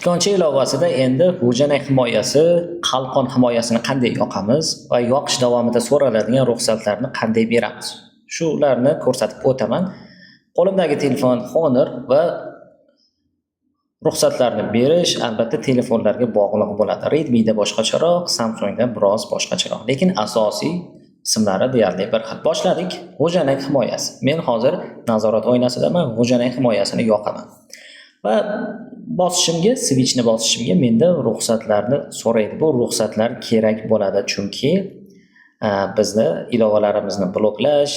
Tikoncha ilovasida endi g'ujanak himoyasi, qalqon himoyasini qanday yoqamiz va yoqish davomida so'raladigan ruxsatlarni qanday beramiz? Shularni ko'rsatib o'taman. Qo'limdagi telefon Honor va ruxsatlarni berish albatta telefonlarga bog'liq bo'ladi. Redmi'da boshqacharoq, Samsung'da biroz boshqacharoq, lekin asosiy qismlari deyarli bir xil. Boshladik. G'ujanak himoyasi. Men hozir nazorat oynasidaman, g'ujanak himoyasini yoqaman. Va bosishimga, switchni bosishimga menda ruxsatlarni so'raydi. Bu ruxsatlar kerak bo'ladi, chunki bizni ilovalarimizni bloklash,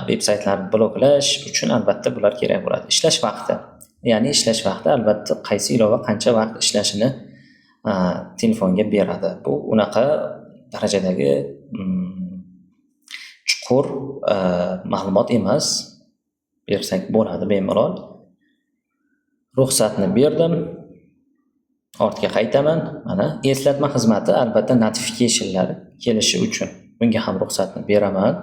veb saytlarni bloklash uchun albatta bular kerak bo'ladi. Ishlash vaqti. Ya'ni ishlash vaqti albatta qaysi ilova qancha vaqt ishlashini telefonga beradi. Bu unaqa darajadagi chuqur ma'lumot emas. Bersak bo'ladi bemalol. Ruxsatni berdim. Ortga qaytaman. Mana eslatma xizmati albatta notificationlar kelishi uchun. Bunga ham ruxsatni beraman.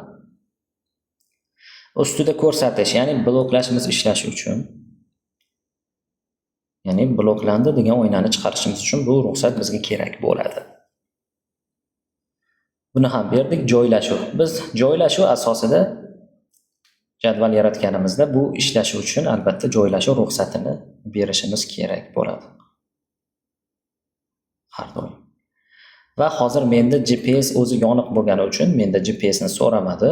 Ustida ko'rsatish, ya'ni bloklashimiz ishlashi uchun. Ya'ni bloklandi degan oynani chiqarishimiz uchun bu ruxsat bizga kerak bo'ladi. Buni ham berdik. Joylashuv. Biz joylashuv asosida jadval yaratganimizda bu ishlashi uchun albatta joylashuv ruxsatini berishimiz kerak bo'ladi. Har doim. Va hozir menda GPS o'zi yoniq bo'lgani uchun menda GPSni so'ramadi.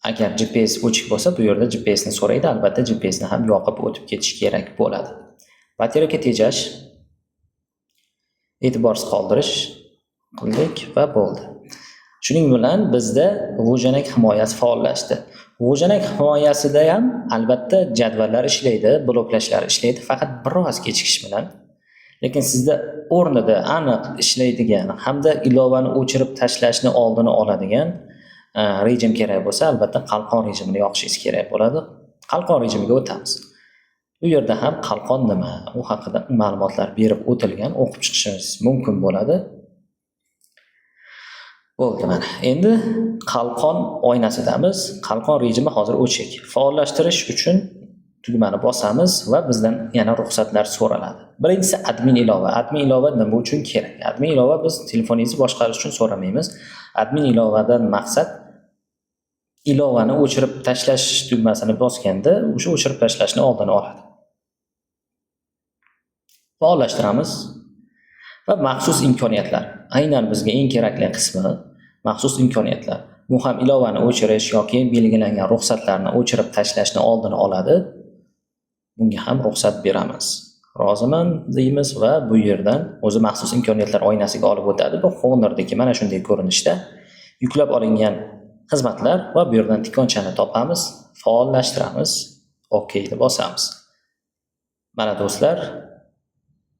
Agar GPS o'chik bo'lsa, bu yerda GPSni so'raydi. Albatta GPSni ham yoqib o'tib ketish kerak bo'ladi. Batareyka tejash, e'tiborsiz qoldirish qildik va bo'ldi. Shuning bilan bizda g'ujanak himoyasi faollashdi. G'ujanak himoyasida ham albatta jadvallar ishlaydi, bloklashlar ishlaydi, faqat biroz kechikish bilan. Lekin sizda o'rnida aniq ishlaydigan hamda ilovani o'chirib tashlashni oldini oladigan rejim kerak bo'lsa, albatta qalqon rejimini yoqishingiz kerak bo'ladi. Qalqon rejimiga o'tamiz. Bu yerda ham qalqon nima, u haqida ma'lumotlar berib o'tilgan, o'qib chiqishingiz mumkin bo'ladi. Bo'ldi mana. Endi qalqon oynasidamiz. Qalqon rejimi hozir o'chik. Faollashtirish uchun tugmani bosamiz va bizdan yana ruxsatlar so'raladi. Birinchisi admin ilova. Admin ilova nima uchun kerak? Admin ilova biz telefoningizni boshqarish uchun so'ramaymiz. Admin ilovadan maqsad ilovani o'chirib tashlash tugmasini bosganda o'sha o'chirib tashlashni oldini oladi. Faollashtiramiz va maxsus imkoniyatlar. Aynan bizga eng kerakli qismi maxsus imkoniyatlar. Bu ham ilovani o'chirish yoki belgilangan ruxsatlarni o'chirib tashlashni oldini oladi. Bunga ham ruxsat beramiz. Roziman deymiz va bu yerdan o'zi maxsus imkoniyatlar oynasiga olib o'tadi. Bu Honor'dagi mana shunday ko'rinishda yuklab olingan xizmatlar va bu yerdan tikonchani topamiz, faollashtiramiz, OK deb bosamiz. Mana do'stlar,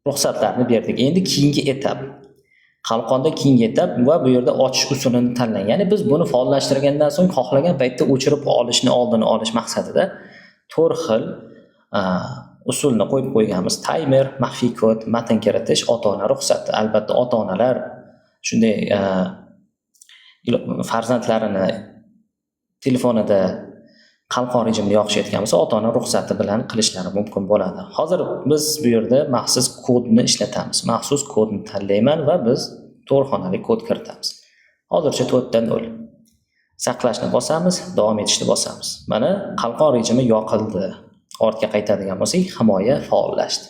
ruxsatlarni berdik. Endi keyingi etap. Qalqonda keyingi etap va bu yerda ochish usulini tanlang. Ya'ni biz buni faollashtirgandan so'ng xohlagan paytda o'chirib olishni oldini olish maqsadida 4 xil usulni qo'yib qo'yganmiz. Taymer, maxfiy kod, matn kiritish, ota-ona ruxsati. Albatta ota-onalar shunday farzandlarini telefonida qalqon rejimini yoqishayotgan bo'lsa, ota-ona ruxsati bilan qilishlari mumkin bo'ladi. Hozir biz bu yerda maxsus kodni ishlatamiz. Maxsus kodni tanlayman va biz 4 xonali kod kiritamiz. Hozircha 4 dan 0. Saqlashni bosamiz, davom etishni bosamiz. Mana qalqon rejimi yoqildi. Ortga qaytadigan bo'lsak, himoya faollashdi.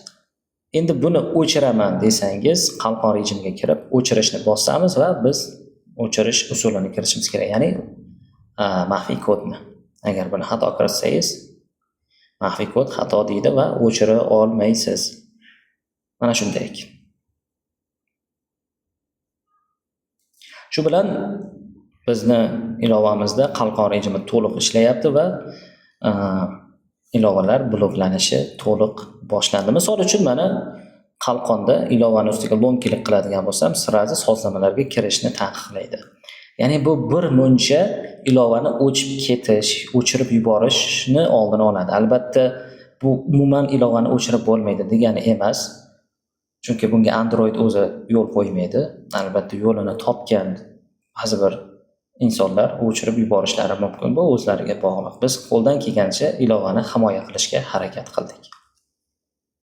Endi buni o'chiraman desangiz, qalqon rejimiga kirib, o'chirishni bosamiz va biz o'chirish usulini kiritishimiz kerak, ya'ni maxfiy kodni. Agar buni xato kiritsangiz, maxfiy kod xato deydi va o'chira olmaysiz. Mana shunday. Shu bilan bizni ilovamizda qalqon rejimi to'liq ishlayapti va ilovalar bloklanishi to'liq boshlandi. Misol uchun mana qalqonda ilovani ustiga long klik qiladigan bo'lsam, sразу sozlamalarga kirishni taqiqlaydi. Ya'ni bu bir muncha ilovani o'chib ketish, o'chirib yuborishni oldini oladi. Albatta bu umuman ilovani o'chirib bo'lmaydi degani emas. Chunki bunga Android o'zi yo'l qo'ymaydi. Albatta yo'lini topgan ba'zi bir insonlar o'chirib yuborishlari mumkin. Bu o'zlariga bog'liq. Biz qo'ldan kelgancha ilovani himoya qilishga harakat qildik.